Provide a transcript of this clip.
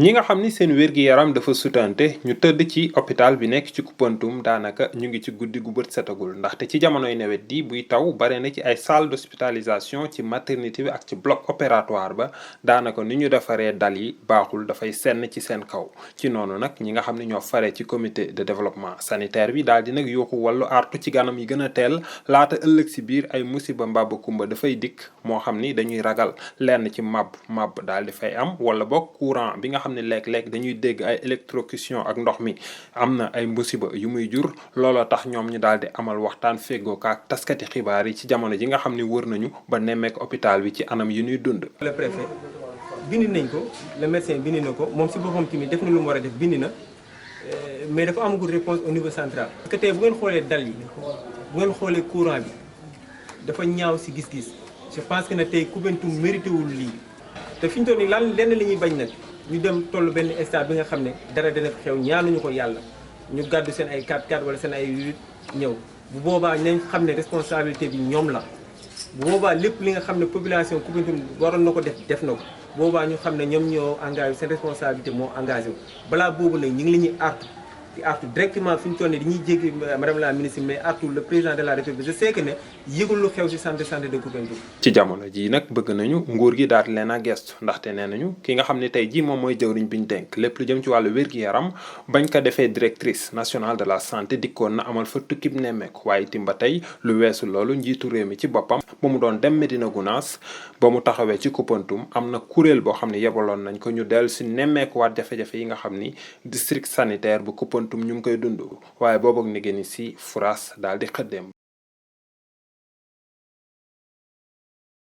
ñi nga xam ni seen wér-gi-yaram dafa sutante ñu tëdd ci hôpital bi nekk ci Koupantoum daanaka ñu ngi ci guddi gu bët setagul ndaxte ci jamonoy nawet di buy taw bare na ci ay salle d'hospitalisation ci maternité bi ak ci bloc opératoire ba daanaka ni ñu defaree dal yi baaxul dafay senn ci seen kaw ci noonu nag ñi nga xam ne ñoo faree ci comité de développement sanitaire bi daal di nag yooxu wàllu artu ci ganam yi gën a teel laata ëllëg si biir ay musiba mbaba kumba dafay dikk moo xam ni dañuy ragal lenn ci mab daal di fay am wala boog courant bi nga xam ne léeg-léeg dañuy dégg ay électrocution ak ndox mi am na ay musiba yu muy jur looloo tax ñoom ñu daal di amal waxtaan feggoo ak taskati xibaar yi ci jamono ji nga xam ne wër nañu ba nemmeek hôpital bi ci anam yu ñuy dund. Le préfet bind nañ ko le médecin bind na ko moom si boppam tamit def na lu mu war a def bind na mais dafa amagul réponse au niveau central. parce que tey bu ngeen xoolee dal yi bu ngeen xoolee courant bi dafa ñaaw si gis-gis je pense que ne tey Koupantoum mérité wul lii te fi ñu toll nii lenn la ñuy bañ nag. ñu dem toll benn stade bi nga xam ne dara dana fi xew ñaanuñu ko yàlla ñu gàddu seen ay 4x4 wala seen ay 8 ñëw bu boobaa nañ xam ne responsabilité bi ñoom la bu boobaa lépp li nga xam ne population Koupantoum waroon na ko def na ko boobaa ñu xam ne ñoom ñoo engagé seen responsabilité moo engagé wu balaa boobu nag ñu ngi la ñuy artu di artu directement fi ñu toll nii dañuy jéggi madame la ministre mais artu le président de la république je sais que ne yëgul lu xew ci centre de santé de Koupantoum. ci jamono jii nag bëgg nañu nguur gi daal leen a gestu ndaxte nee nañu ki nga xam ne tey jii moom mooy jëwriñ bi ñu dénk lépp lu jëm ci wàllu wér-gi-yaram bañ ko defee directrice nationale de la santé dikkoon na amal fa tukkib nemmeeku waaye itam ba tey lu weesu loolu njiitu réew mi ci boppam ba mu doon dem Medina Gounass ba mu taxawee ci Koupantoum am na kuréel boo xam ne yebaloon nañ ko ñu dellu si nemmeekuwaat jafe-jafe yi nga xam ni district sanitaire bu Koupantoum ñu ngi koy dund waaye boobu ak ni si France daal di xëddeem